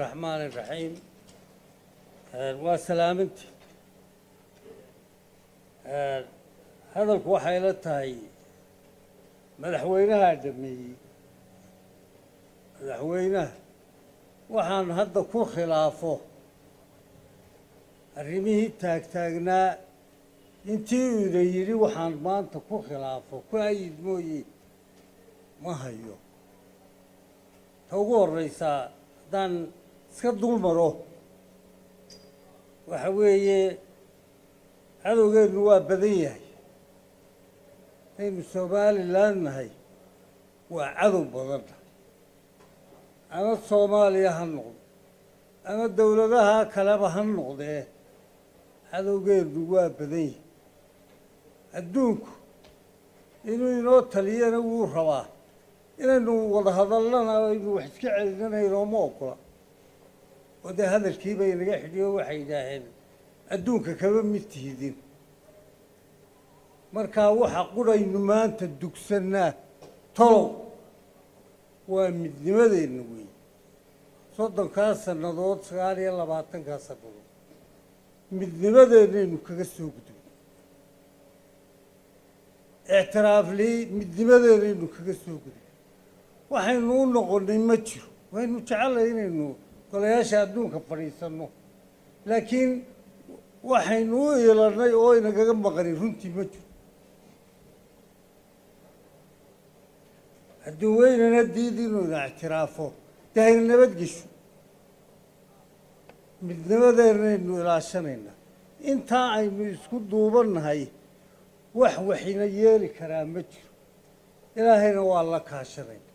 Raxmaan Raxiim. Waa salaaminti. Hadalku waxay la tahay madaxweynahaa dhameeyey. Madaxweynaha waxaan hadda ku khilaafo arrimihii taagtaagnaa intii uuna yidhi, waxaan maanta ku khilaafo ku ayid mooye ma hayo. Ta ugu horeysaa haddaan iska dul maro waxa weeye, cadowgeennu waa badan yahay. Aynu Somaliland nahay, waa cadow badanna, ama Soomaaliya ha noqdo ama dowladaha kaleba ha noqdee, cadowgeennu waa badan yahay. Adduunku inuu inoo taliyana wuu rabaa, inaynu wada hadallana aynu wax iska celinana inooma ogola. Oo dee hadalkiiba inaga xidhiyo, waxay yidhaaheen adduunka kama mid tihidin. Markaa waxa qudhaynu maanta dugsannaa tolow waa midnimadeenna weeye. 30-kaa sannadood, 29-kaa sannadood, midnimadeennaynu kaga soo gudubnay. Ictiraaflii midnimadeennaynu kaga soo gudubnay. Waxaynu u noqonnay ma jiro. Waynu jecellay inaynu golayaasha adduunka fadhiisanno, laakiin waxaynu u iilannay oo inagaga maqanin runtii ma jiro. Hadduu weynana diid inuu ina ictiraafo, dee hayna nabadgesho. Midnimadeennaynu ilaashanaynaa. Intaa aynu isku duubannahay wax waxina yeeli karaa ma jiro. Ilaahayna waa la kaashanayna.